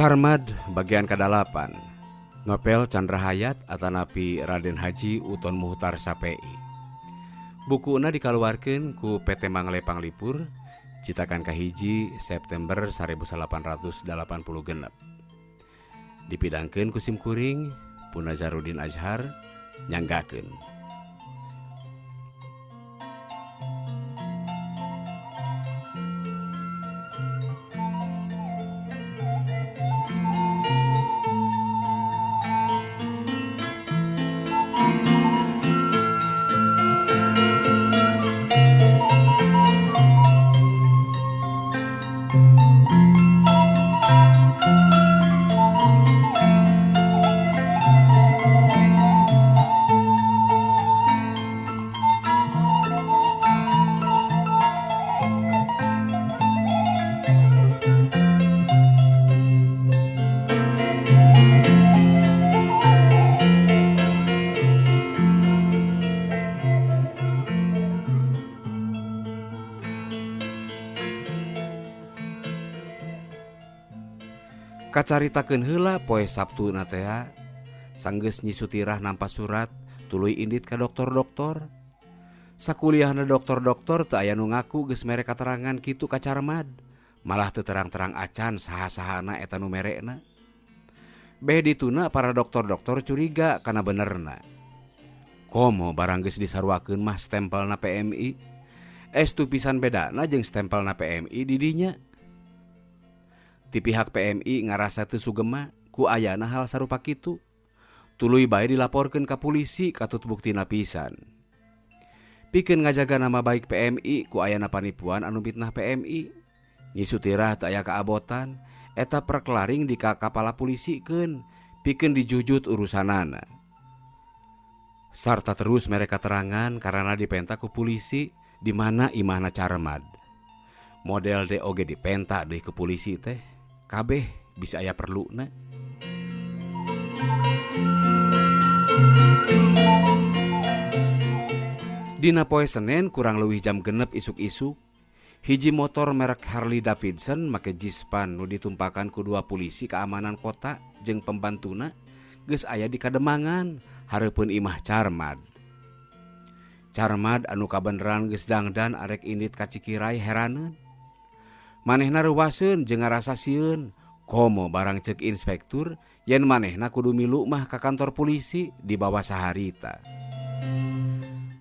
Carmad bagian kadalapan. Novel Chandra Hayat atanapi Raden Haji Uton Muhtar Sapei. Bukuna dikaluarkeun ku PT Mangle Panglipur, citakan kahiji September 1886. Dipidangkeun ku simkuring Punazarudin Azhar nyanggakeun. Kacaritakeun heula poe Sabtu na tea, sanggeus Nyi Sutirah nampa surat tuluy indit ka doktor-doktor. Sakuliahna doktor-doktor teu aya nu ngaku geus mere katerangan kitu ka Carmad, malah teu terang-terang acan saha-sahana eta nu merekna. Beh dituna para doktor-doktor curiga kana benerna. Komo barang geus disaruakeun mah stempelna PMI. Estu pisan bedana jeung stempelna PMI di dinya. Ti pihak PMI ngarasa teu sugema ku ayana hal sarupa kitu. Tuluy bae dilaporkeun ka polisi katut buktina pisan. Pikeun ngajaga nama baik PMI ku ayana panipuan anu mitnah PMI. Nyi Sutirah teu aya kaabotan, eta perkelaring di ka kapala polisikeun pikeun dijujut urusanana. Sarta terus mere katerangan karana dipenta ku polisi di mana imahna Carmad. Model DOG dipenta deui ku polisi teh. Kabeh bisa aya perluna. Dina poe Senin kurang leuwih jam 6 isuk-isuk, hiji motor merek Harley Davidson make jispan nu ditumpakan ku dua polisi keamanan kota jeung pembantuna geus aya di Kademangan hareupeun imah Carmad. Carmad anu kabeneran geus dangdan arek indit ka Cikirai heraneun. Manehna reuwaseun jeung ngarasa sieun, komo barang ceuk inspektur yen manehna kudu milu mah ka kantor polisi dibawa saharita.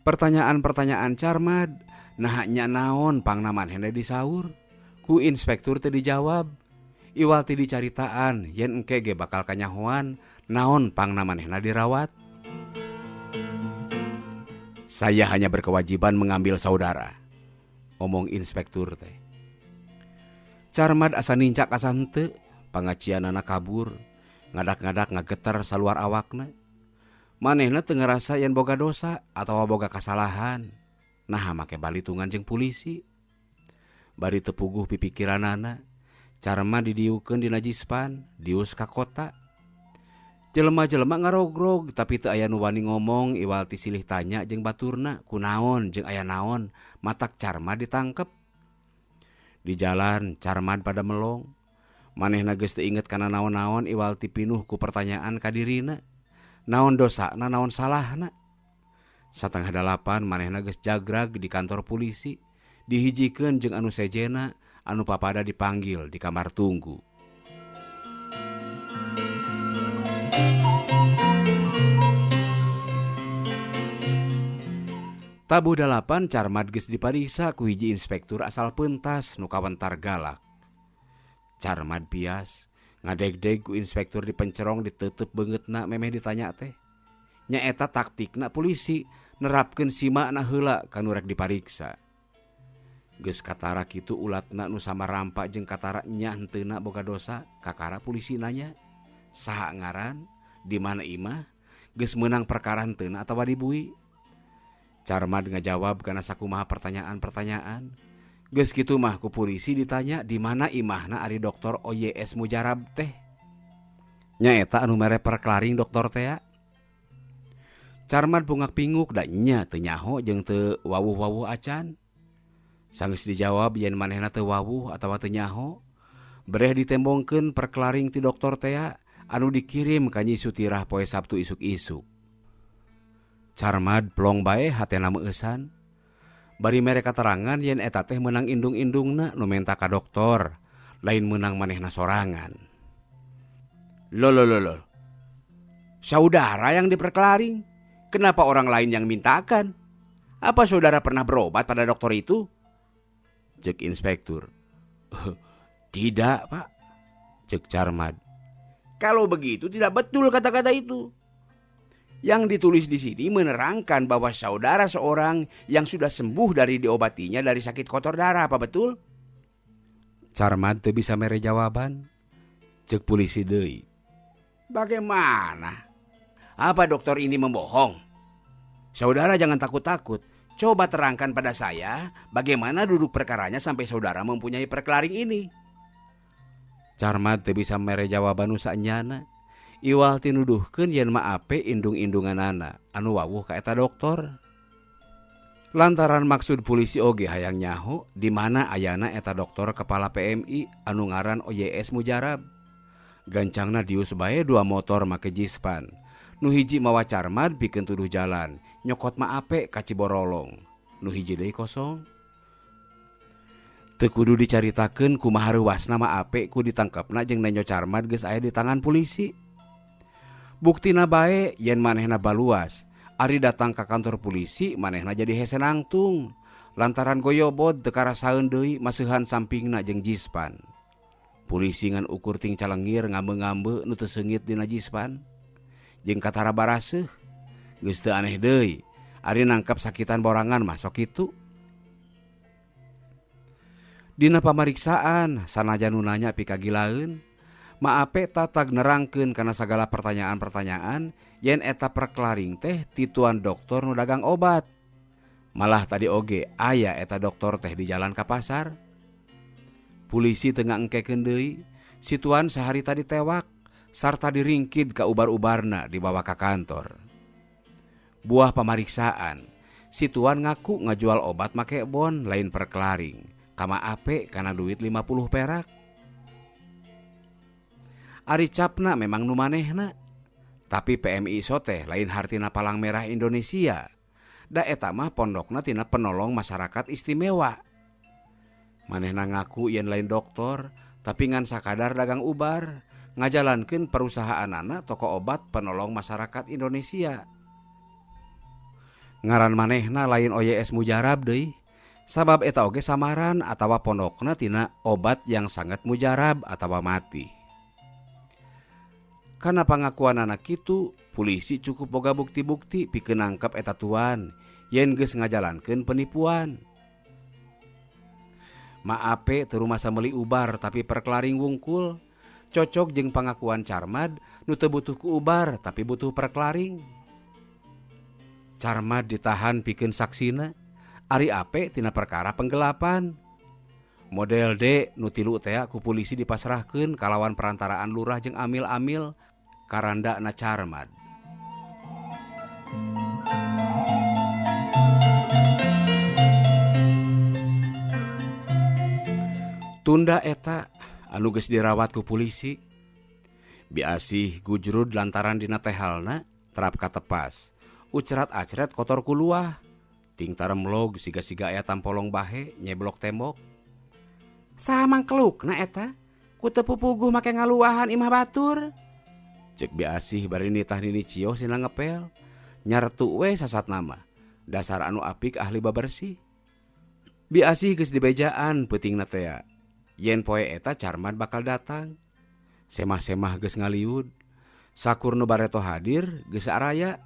Pertanyaan-pertanyaan Carmad, naha nya naon pangna manehna disaur, ku inspektur teu dijawab. Iwal ti dicaritaan yen engke ge bakal kanyahoan naon pangna manehna dirawat. Saya hanya berkewajiban mengambil saudara, omong inspektur teh. Carmad asa nincak asa henteu, pangacianana kabur, ngadak-ngadak ngageter saluar awakna. Manehna teu ngarasa yen boga dosa atawa boga kasalahan. Naha make balitungan jeung polisi. Bari teu puguh pipikiranana, Carmad didiukeun dina jispan, dius ka kota. Jelema-jelema ngarogrog tapi teu aya nu wani ngomong iwal ti silih tanya jeung baturna kunaon jeung aya naon matak Carmad ditangkep. Di jalan Carmad pada melong. Manehna geus teu inget kana naon-naon iwal ti pinuh ku pertanyaan ka dirina. Naon dosana, naon salahna. 7:30 manehna geus jagrag di kantor polisi, dihijikeun jeung anu sejena anu papada dipanggil di kamar tunggu. Tabuh 8 Carmad geus dipariksa ku hiji inspektur asal pentas nu kawentar galak. Carmad pias ngadegdeg ku inspektur dipencerong ditutup beungeutna memeh ditanya teh. Nyaeta taktikna polisi nerapkeun simana heula ka nu rek dipariksa. Geus katara kitu ulatna nu samarampa jeung katara nya henteuna boga dosa kakara polisi nanya saha ngaran di mana imah geus meunang perkara henteuna atawa dibui. Carmad ngajawab kana sakumaha pertanyaan-pertanyaan. Geus kitu mah ku polisi ditanya di mana imahna ari doktor OYS Mujarab teh. Nyaeta anu mere perkelaring doktor tea. Carmad pungak-pinguk da nya teu nyaho jeung teu wawuh-wawuh acan. Sanggeus dijawab yen manehna teu wawuh atawa teu nyaho, Bereh ditembongkeun perkelaring ti doktor tea anu dikirim ka Nyi Sutirah poe Sabtu isuk-isuk. Carmad plong bae hatena meueusan. Bari mere katerangan yen eta teh meunang indung-indungna nu menta ka doktor, lain meunang manehna sorangan. Loh loh loh loh. Saudara yang diperkelaring, kenapa orang lain yang mintakan? Apa saudara pernah berobat pada dokter itu? Cek inspektur. Tidak, Pak. Cek Carmad. Kalau begitu tidak betul kata-kata itu. Yang ditulis di sini menerangkan bahwa saudara seorang yang sudah sembuh dari diobatinya dari sakit kotor darah, apa betul? Carmad teu bisa mere jawaban. Cek polisi deui. Bagaimana? Apa dokter ini membohong? Saudara jangan takut-takut. Coba terangkan pada saya bagaimana duduk perkaranya sampai saudara mempunyai perkelaring ini. Carmad teu bisa mere jawaban nu saenyana. Iwal tinuduhkeun yen Ma Ape indung-indunganana anu wawuh ka eta dokter. Lantaran maksud polisi oge hayang nyaho di mana ayana eta dokter kepala PMI anu ngaran OYS Mujarab. Gancangna dius bae dua motor make jispan. Nu hiji mawa Carmad pikeun tuduh jalan, nyokot Ma Ape ka Ciborolong. Nu hiji deui kosong. Teu kudu dicaritakeun kumaha reuwasna Ma Ape ku ditangkepna jeung nenjo Carmad geus aya di tangan polisi. Buktina bae yen manehna baluas, ari datang ka kantor polisi manehna jadi hese nangtung lantaran goyobod teu karasaeun deui maseuhan sampingna jeung jispan. Polisi ngan ukur ting calengir ngambe-ngambe nu teu seungit dina jispan. Jeung katara baraseuh. Geus teu aneh deui, ari nangkep sakitan borangan mah sok kitu. Dina pamariksaan sanajan nu nanya pikagilaeun, Ma Ape tatag nerangkeun kana sagala pertanyaan-pertanyaan yen eta perkelaring teh tituan dokter nu dagang obat. Malah tadi oge aya eta dokter teh di jalan ka pasar. Polisi teu ngaengkekeun deui, si tuan sahari tadi tewak sarta diringkid ka ubar-ubarna dibawa ka kantor. Buah pamariksaan, si tuan ngaku ngajual obat make bon lain perkelaring, ka Ma Ape kana duit 50 perak. Ari capna memang nu manehna. Tapi PMI teh lain hartina Palang Merah Indonesia. Da eta mah pondokna tina penolong masyarakat istimewa. Manehna ngaku yen lain dokter, tapi ngan sakadar dagang ubar, ngajalankeun perusahaanana toko obat penolong masyarakat Indonesia. Ngaran manehna lain OYS Mujarab deui. Sabab eta oge samaran atawa pondokna tina obat yang sangat mujarab atawa mati. Karena pangakuanana kitu, polisi cukup boga bukti-bukti pikeun nangkep eta tuan yen geus ngajalankeun penipuan. Ma Ape teu rumasa meuli ubar tapi perkelaring wungkul. Cocok jeung pangakuan Carmad nu teu butuh ku ubar tapi butuh perkelaring. Carmad ditahan pikeun saksina, ari Ape tina perkara penggelapan. Model D nu tilu tea ku polisi dipasrahkeun kalawan perantaraan lurah jeung amil-amil karanda na Carmad. Tunda eta anu geus dirawat ku polisi. Biasih gujrud lantaran dina tehalna terap katepas. Ucerat-acret kotor ku luah. Ting taremlog siga-siga aya tampolong bahe nyeblok tembok. Saha mangkelukna eta? Ku teu pupuguh make ngaluahan imah batur. Cek Biasih bari nitah nini cio sina ngepel. Nyartu we sasat nama. Dasar anu apik ahli babersih. Biasih geus dibejaan peutingna tea. Yen poe eta Carmad bakal datang. Semah-semah geus ngaliud. Sakur nu bareto hadir geus araya.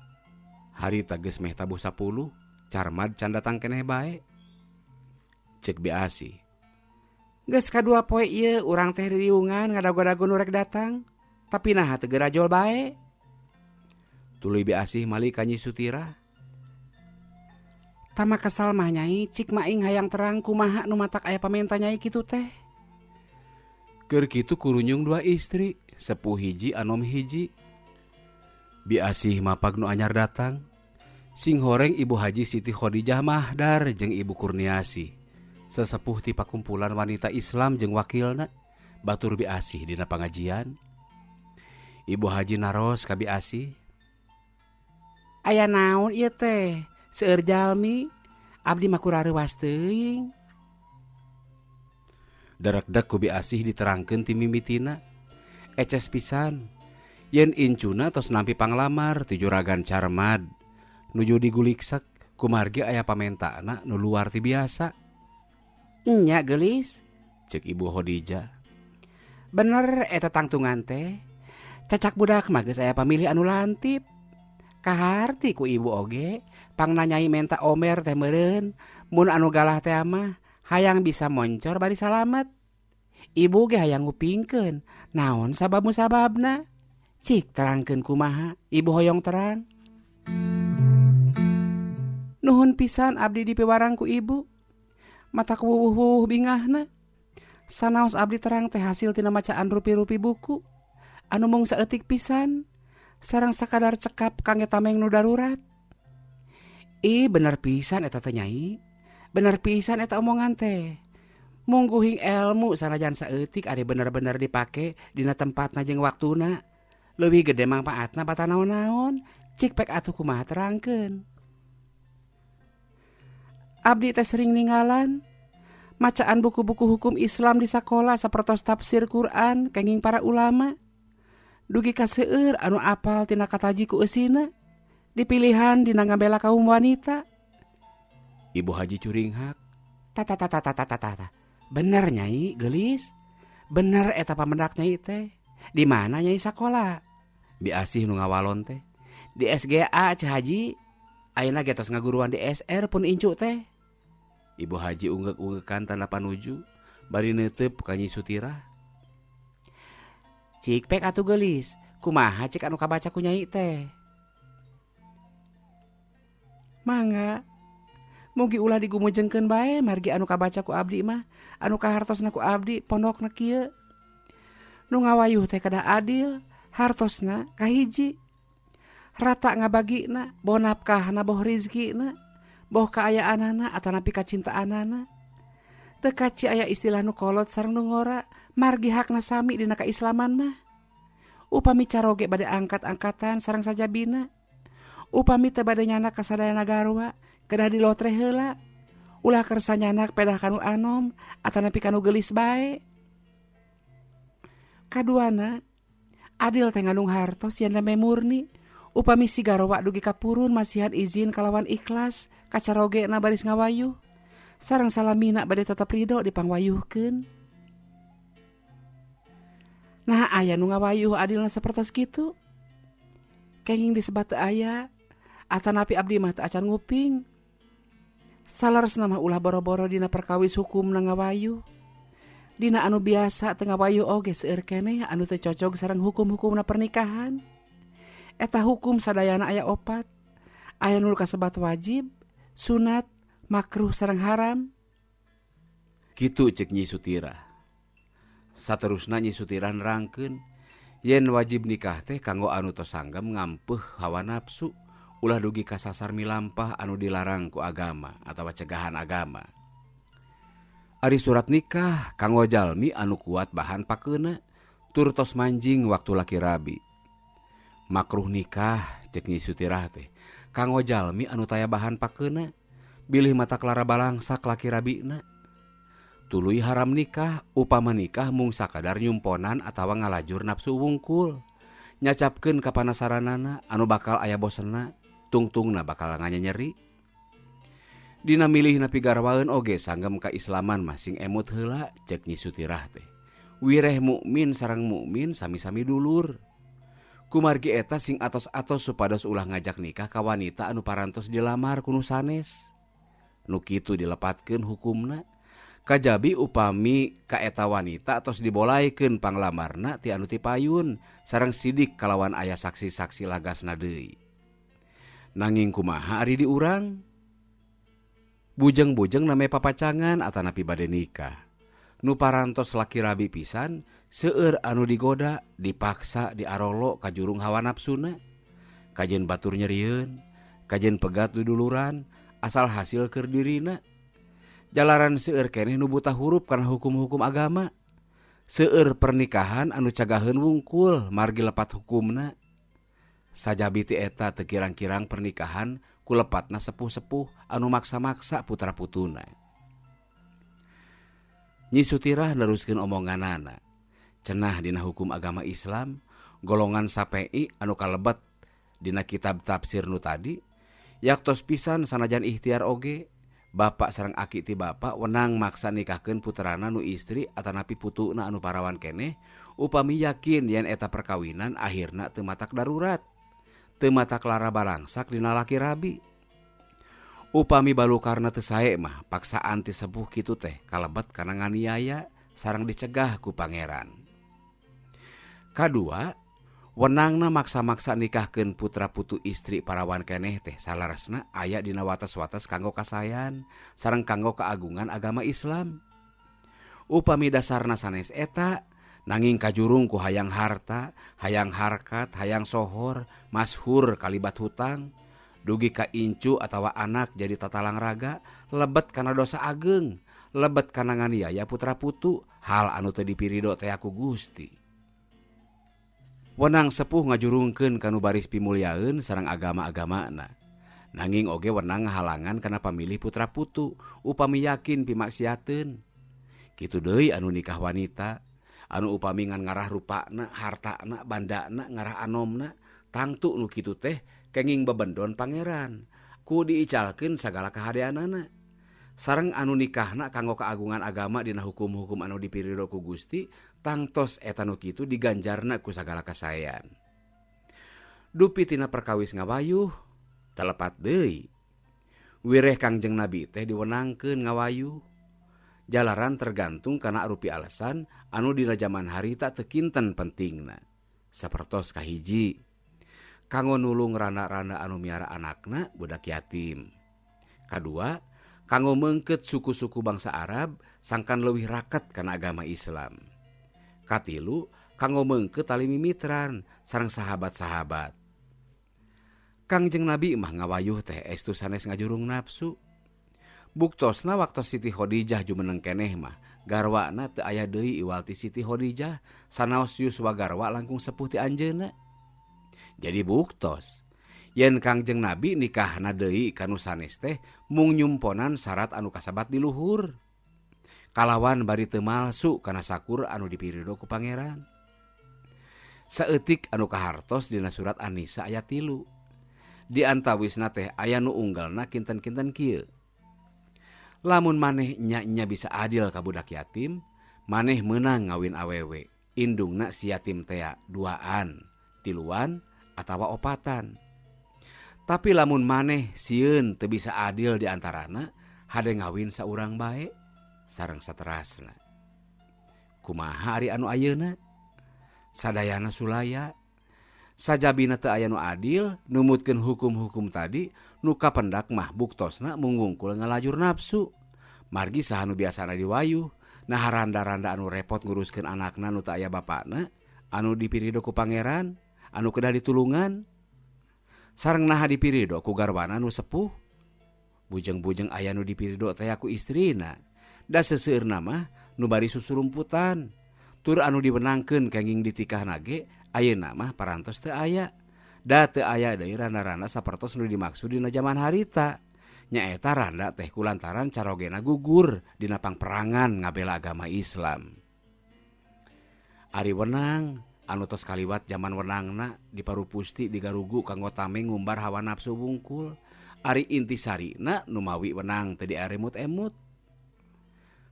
Harita geus meh tabuh 10, Carmad can datang keneh bae. Cek Biasih. Geus kadua poe ieu urang teh diriungan ngadago-dago nu rek datang. Tapi naha teu gerajol bae. Tuluy Biasih mali ka Nyi Sutirah. Tama kesal mah nyai, cik maing hayang terang kumaha nu matak aya pamenta nyai kitu teh. Keur kitu kurunyung dua istri, sepuh hiji anom hiji. Biasih mapag nu anyar datang. Sing horeng Ibu Haji Siti Khadijah Mahdar jeung Ibu Kurniasih. Sesepuh ti pakumpulan wanita Islam jeung wakilna Batur Bi Asih dina pangajian. Ibu Haji naros ka Bi Asih. Aya naon ieu teh? Seueur jalmi, abdi mah kurareuwas teuing. Darekdek ku Bi Asih diterangkeun ti mimitina. Eces pisan. Yen incuna tos nampi panglamar ti Juragan Carmad. Nuju diguliksek kumargi aya pamentaana nu luar ti biasa. Nya geulis, cek Ibu Khadijah. Bener eta tangtungan teh. Cacak budak mah geus aya pamilih anu lantip. Kaharti ku ibu oge, pangna nyai menta omer teh meureun, mun anu galah teh mah hayang bisa moncor bari salamet. Ibu ge hayang ngupingkeun, naon sabab musababna? Cik terangkeun kumaha, ibu hoyong terang. Nuhun pisan abdi dipiwarang ku ibu. Matak wuwuh-wuwuh bingahna. Sanaos abdi terang teh hasil tina macaan rupi-rupi buku. Anu mung saeutik pisan. Sareng sakadar cekap kangge tameng nu darurat. Ih bener pisan eta teh nyai. Bener pisan eta omongan teh. Mungguhing elmu sanajan saeutik ari bener-bener dipake dina tempatna jeung waktuna. Leuwih gede mangpaatna bata naon-naon. Cik pek atuh kumaha terangkeun. Abdi teh sering ninggalan macaan buku-buku hukum Islam di sakola sapertos tafsir Quran kenging para ulama. Dugi ka seueur anu apal tina kataji ku eusina dipilihan dina ngabela kaum wanita. Ibu Haji curinghak. Ta ta ta ta ta ta ta ta. Bener nyai geulis. Bener eta pamendak nyai teh. Di mana nyai sakola? Bi Asih nu ngawalon teh. Di SGA Ceu Haji. Ayeuna ge tos ngaguruan di SR pun incu teh. Ibu Haji unggek-unggekan tanda panuju bari neuteup ka Nyi Sutirah. Cik pek atuh geulis, kumaha cik anu kabaca ku nyai teh? Mangga. Mugi ulah digumujengkeun bae margi anu kabaca ku abdi mah, anu kahartosna ku abdi pondokna kieu. Nu ngawayuh teh kedah adil, hartosna kahiji. Rata ngabagina, boh nafkahna boh rizkina, boh kaayaanana atanapi kacintaanana. Teu kaci aya istilah nu kolot sareng nu ngora, margi hakna sami dina kaislaman mah. Upami caroge bade angkat-angkatan sareng sajabina. Upami teu bade nyanak kasadayana garwa, kedah dilotre heula. Ulah kersa nyanak pedah kanu anom atanapi kanu geulis bae. Kaduana, adil teh ngandung hartos yen damai murni. Upami si garwa dugi ka purun masihan izin kalawan ikhlas kacarogena baris ngawayuh. Sareng salamina bade tetep ridho dipangwayuhkeun. Nah aya nu ngawayuh adilna sapertos kitu. Kenging disebat teu aya atanapi abdi mah teu acan nguping. Saleresna mah ulah boro-boro dina perkawis hukumna ngawayuh. Dina anu biasa teu ngawayuh oge seueur keneh anu teu cocog sareng hukum-hukumna pernikahan. Eta hukum sadayana aya opat. Aya nu kasebat wajib, sunat, makruh sareng haram. Kitu cek Nyi Sutirah. Saterusna Nyi Sutirah nerangkeun yen wajib nikah teh kanggo anu tos sanggem ngampeuh hawa nafsu, ulah dugi kasasar milampah anu dilarang ku agama atawa cegahan agama. Ari surat nikah kanggo jalmi anu kuat bahan pakeuna tur tos manjing waktu laki rabi. Makruh nikah cek Nyi Sutirah teh kanggo jalmi anu taya bahan pakeuna bilih mata klara balangsak laki rabina. Tuluy haram nikah upama nikah mung sakadar nyumponan atawa ngalajur nafsu wungkul. Nyacapkeun ka panasaranana anu bakal aya bosenna, tungtungna bakal nganyanyeri. Dina milih napi garwaeun oge sanggem kaislaman mah sing emut heula cek Nyi Sutirah teh. Wireh mukmin sareng mukmin sami-sami dulur. Kumargi eta sing atos-atos supados ulah ngajak nikah ka wanita anu parantos dilamar ku nu sanes. Nu kitu dilepatkeun hukumna. Kajabi upami ka eta wanita tos dibolaikeun panglamarna ti anu tipayun sareng sidik kalawan aya saksi-saksi lagasna deui. Nanging kumaha ari di urang? Bujeng-bujeng name papacangan atanapi bade nikah. Nu parantos laki rabi pisan seueur anu digoda, dipaksa, diarolo ka jurung hawa nafsuna. Kajen batur nyerieun, kajen pegat duduluran, asal hasil keur dirina. Jalaran seueur keneh nu buta hurup kana hukum-hukum agama. Seueur pernikahan anu cagaheun wungkul margi lepat hukumna. Sajabi ti eta teu kirang-kirang pernikahan ku lepatna sepuh-sepuh anu maksa-maksa putra putuna. Nyi Sutirah neruskeun omonganana. Cenah dina hukum agama Islam, golongan Sape'i anu kalebet dina kitab tafsir nu tadi, yaktos pisan sanajan ikhtiar oge, bapak sareng aki ti bapak wenang maksa nikahkeun putrana nu istri atanapi putuna anu parawan keneh, upami yakin yen eta perkawinan akhirna teu matak darurat, teu matak lara balangsak dina laki rabi. Upami balukarna teu sae mah paksaan ti sepuh kitu teh kalebet kana nganiaya sareng dicegah ku pangeran. Kadua, wenangna maksa-maksa nikahkeun putra putu istri parawan keneh teh salaresna aya dina wates-wates kanggo kasayan sareng kanggo keagungan agama Islam. Upami dasarna sanes eta, nanging kajurung ku hayang harta, hayang harkat, hayang sohor, mashur kalibat hutang, dugi ka incu atawa anak jadi tatalang raga, lebet kana dosa ageng, lebet kana nganiaya putra putu, hal anu teu dipirido teh ku Gusti. Wenang sepuh ngajurungkeun kanu baris pimulyaeun sareng agama-agamana. Nanging oge wenang ngahalangan kana pamilih putra putu upami yakin pimaksiateun. Kitu deui anu nikah wanita, anu upami ngan ngarah rupana, hartana, bandana, ngarah anomna, tangtu nu kitu teh kenging bebendon pangeran, ku diicalkeun sagala kahadeanana. Sareng anu nikahna kanggo keagungan agama dina hukum-hukum anu dipirido ku Gusti, tangtos eta nu kitu diganjarna ku sagala kasaean. Dupi tina perkawis ngawayuh, telepat deui. Wireh Kangjeng Nabi teh diwenangkeun ngawayuh. Jalaran tergantung kana rupi alasan anu dina jaman harita teu kinten pentingna. Sapertos kahiji, kanggo nulung randa-randa anu miara anakna budak yatim. Kadua, kanggo meungkeut suku-suku bangsa Arab sangkan leuwih raket kana agama Islam. Katilu, kanggo meungkeut tali mimitran sareng sahabat-sahabat. Kangjeng Nabi mah ngawayuh teh estu sanes ngajurung nafsu. Buktosna waktu Siti Khadijah jumeneng keneh mah garwana teu aya deui iwal ti Siti Khadijah sanaos yuswa garwa langkung sepuh ti anjeunna. Jadi buktos yen Kangjeng Nabi nikahna deui ka nu sanes teh mung nyumponan syarat anu kasebat di luhur. Kalawan bari teu malsu kana sakur anu dipirido ku pangeran. Saeutik anu kahartos dina surat An-Nisa ayat 3. Di antawisna teh aya nu unggalna kinten-kinten kieu. Lamun maneh nya-nya bisa adil ka budak yatim, maneh meunang ngawin awewe, indungna si yatim tea duaan, tiluan atawa opatan. Tapi lamun maneh sieun teu bisa adil di antarana, hade ngawin saurang bae sareng saterasna. Kumaha ari anu ayeuna? Sadayana sulaya. Sajabina teu aya nu adil, numutkeun hukum-hukum tadi, nu kapendak mah buktosna mung wungkul ngalajur nafsu. Margi saha nu biasana diwayuh, nah randa-randa anu repot nguruskeun anakna nu teu aya bapakna, anu dipirido ku pangeran, anu kedah ditulungan. Sareng naha dipirido ku garwana nu sepuh. Bujeng-bujeng aya nu dipirido teh ku istrina. Da seseueurna mah nu bari susurumputan. Tur anu diwenangkeun kenging ditikahna ge ayeuna mah parantos teu aya. Da teu aya deui randa-randa sapertos nu dimaksud dina jaman harita. Nyaeta randa teh kulantaran carogena gugur dina pangperangan ngabela agama Islam. Ari wenang anu tos kaliwat jaman wenangna di parupusti digarugu kanggo tameng ngumbar hawa nafsu wungkul. Ari intisarina nu mawi wenang teu diaremut-emut.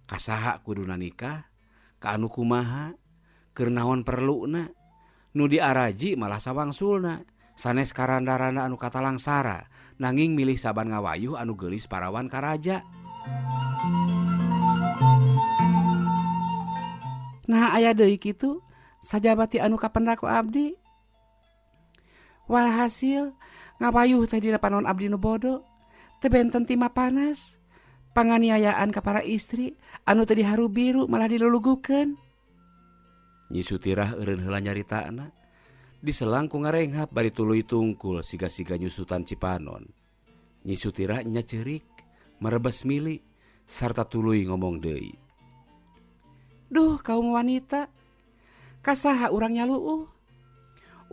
Kasaha kuduna nikah, ka anu kumaha, keur naon perluna, nu diaraji malah sawangsulna, sanes karanda-randa anu katalangsara, nanging milih saban ngawayuh anu geulis parawan karaja. Nah aya deui kitu sajabati anu kapendak ku abdi. Walhasil ngawayuh teh dina panon abdi nu bodo, teu benten tima panas. Panganiayaan ka para istri anu teu diharu biru malah dilulugukeun. Nyi Sutirah eureun heula nyaritana, diselang ku ngarenghap bari tuluy tungkul siga-siga nyusutan Cipanon. Nyi Sutirah nya ceurik, merebes mili sarta tuluy ngomong deui. Duh kaum wanita, kasaha urang nyaluuh?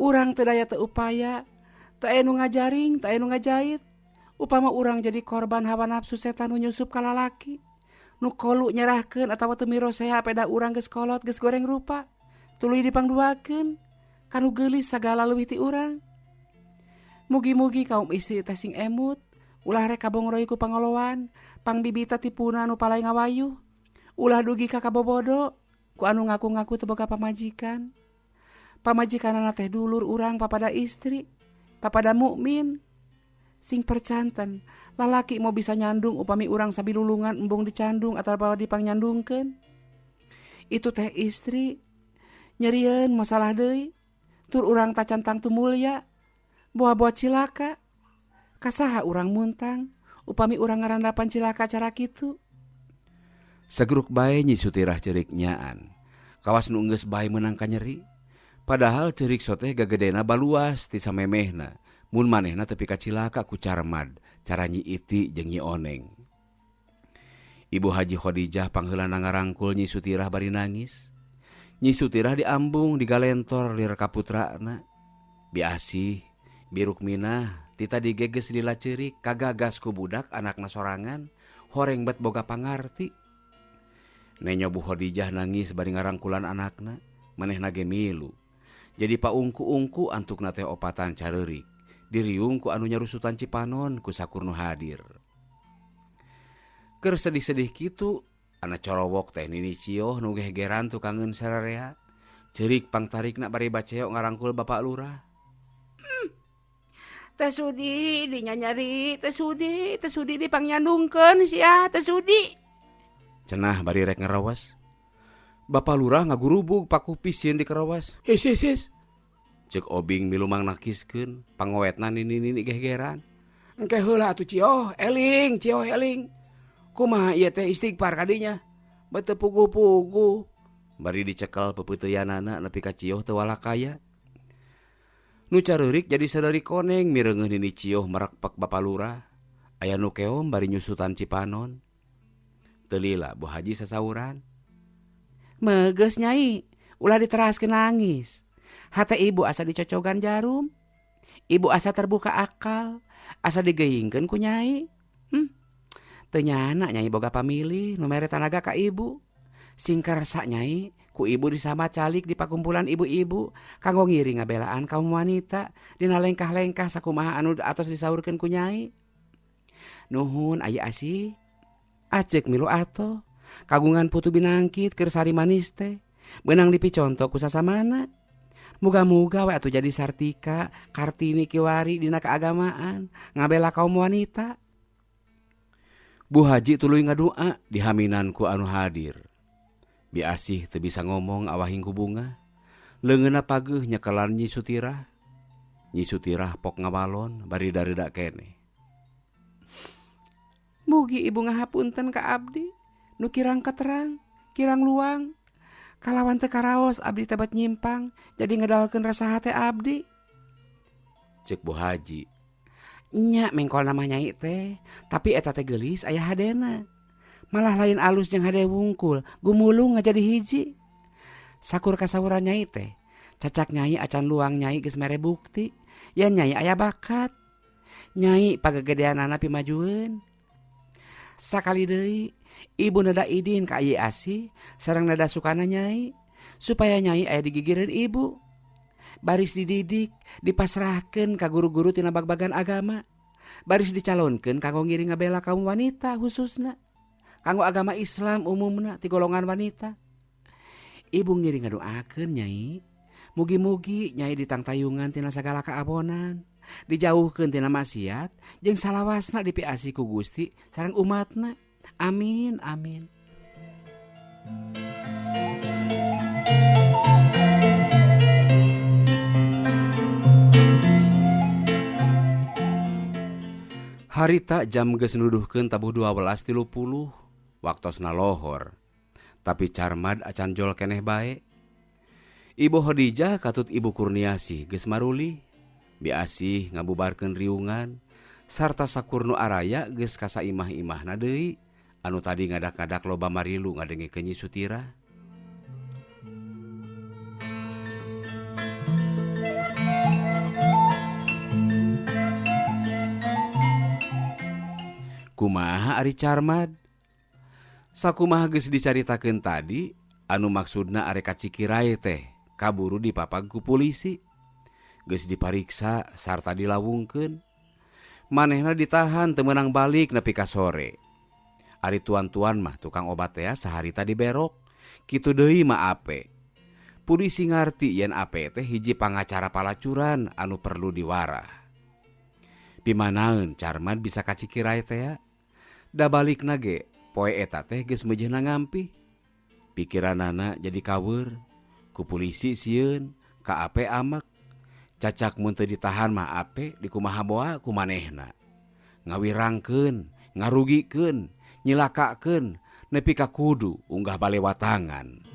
Urang teu daya teu upaya, teu aya nu ngajaring, teu aya nu ngajait. Upama urang jadi korban hawa nafsu setan nu nyusup ka lalaki, nu kolu nyerahkeun atawa teu mirosea peda urang geus kolot geus goreng rupa, tuluy dipangduakeun ka nu geulis sagala leuwih ti urang. Mugi-mugi kaum istri teh sing emut, ulah rek kabongroy ku pangoloan, pangbibita tipuna nu palay ngawayuh, ulah dugi ka kabobodo ku anu ngaku-ngaku teu boga pamajikan. Pamajikanana teh dulur urang papada istri, papada mukmin. Sing percanten, lalaki mau bisa nyandung upami urang sabilulungan embung dicandung atawa dipangnyandungkeun. Itu teh istri nyerieun masalah deui, tur urang tacan tangtu mulya, boa-boa cilaka. Kasaha urang muntang upami urang ngarandapan cilaka cara kitu. Segruk bae Nyi Sutirah ceurik nyaan. Kawas nu enggeus bae meunang kanyeri. Padahal ceurik soteh gagedena baluas ti samemehna. Mun manehna tepi ka cilaka ku Carmad, cara Nyi Iti jeung Nyi Oneng. Ibu Haji Khadijah pangheulana ngarangkul Nyi Sutirah bari nangis. Nyi Sutirah diambung digalentor lir ka putrana. Biasih, Bi Rukminah ti tadi ge geus lila ceurik kagagas ku budak anakna sorangan, horeng bet boga pangarti. Nenyo Bu Khadijah nangis bari ngarangkulan anakna, manehna ge milu. Jadi paungku-ungku antukna teh opatan careurik, diriung ku anu nyarusutan Cipanon ku sakur nu hadir. Keur sedih-sedih kitu, ana corowok teh Nini Cioh nu gehegeran tukangeun sararea, ceurik pangtarikna bari baceok ngarangkul Bapak Lurah. Teh sudi dinyanyari, teh sudi, teh sudi dipangnyandungkeun sia, teh sudi. Cenah bari rek ngerawas. Bapak Lurah ngagurubug paku pisin di kerawas. His his his. Ceuk Obing milu mangnakiskeun, pangoetna nini-nini gehegeran. Engke heula atuh Cioh, eling Cioh eling. Kumaha ieu teh istighfar kadinya? Beuteung puguh-puguh. Bari dicekel pepeuteuyanana nepi ka Cioh teu walakaya. Nu careurik jadi sadari koneng mireungeuh Nini Cioh merekpek Bapak Lurah. Aya nu keom bari nyusutan Cipanon. Teu lila Bu Haji sasauran. Megeus Nyai, ulah diteraskeun nangis. Hate ibu asa dicocogan jarum. Ibu asa terbuka akal, asa digeuingkeun ku Nyai. Teu nyana Nyai boga pamilih nu mere tanaga ka ibu. Sing kersa Nyai, ku ibu disambat calik di pakumpulan ibu-ibu kanggo ngiring ngabelaan kaum wanita dina lengkah-lengkah sakumaha anu atos disaurkeun ku Nyai. Nuhun aya asih. Aceuk milu atoh. Kagungan putu binangkit keur sari manis teh beunang dipiconto ku sasamana. Muga-muga we atuh jadi Sartika Kartini kiwari dina keagamaan ngabela kaum wanita. Bu Haji tuluy ngadua dihaminan ku anu hadir. Bi Asih teu bisa ngomong awahing ku bunga. Leungeunna pageuh nyekelan Nyi Sutirah. Nyi Sutirah pok ngawalon bari dareuda keneh. Mugi ibu ngahapunten ka abdi nu kirang katerang, kirang luang. Kalawan teu karaos abdi teh bet nyimpang jadi ngedalkeun rasa hate abdi. Ceuk Bu Haji. Nya mengkol nama Nyai teh, tapi eta teh geulis aya hadena. Malah lain alus jeung hade wungkul, gumulung ngajadi hiji. Sakur kasawuran Nyai teh, cacak Nyai acan luang Nyai geus mere bukti yen Nyai aya bakat. Nyai pagagedeanana pimajueun. Sakali deui ibu neda idin ka Ieu Asih sareng neda sukana Nyai supaya Nyai aya digigireun ibu. Baris dididik, dipasrahkeun ka guru-guru tina bag-bagan agama. Baris dicalonkeun kanggo ngiring ngabela kaum wanita khususna. Kanggo agama Islam umumna ti golongan wanita. Ibu ngiring ngadoakeun Nyai. Mugi-mugi Nyai ditangtayungan tina sagala kaabonan, dijauhkeun tina maksiat jeung salawasna dipiasih ku Gusti sareng umatna. Amin amin. Harita jam geus nuduhkeun tabuh 12.30 waktosna lohor. Tapi Carmad acan jol keneh bae. Ibu Khadijah katut Ibu Kurniasih geus marulih. Bi Asih ngabubarkeun riungan sarta sakur nu araya geus ka saimah-imahna deui anu tadi ngadak-ngadak loba marilu ngadengekeun Nyi Sutirah. Kumaha ari Carmad? Sakumaha geus dicaritakeun tadi, anu maksudna arek ka Cikirai teh kaburu dipapag ku pulisi. Geus dipariksa sarta dilawungkeun. Manehna ditahan teu meunang balik nepi ka sore. Ari tuan-tuan mah tukang obat tea saharita diberok. Kitu deui mah Ape. Pulisi ngarti yen Ape teh hiji pangacara palacuran anu perlu diwarah. Pimanaeun Carmad bisa ka Cikirai tea? Da balikna ge poe eta teh geus meujeuhna ngampih. Pikiranana jadi kaweur, ku pulisi sieun, ka Ape amak. Cacak mun teu ditahan mah Ape dikumaha boa ku manehna. Ngawirangkeun, ngarugikeun, nyilakakeun, nepi ka kudu unggah balewatangan.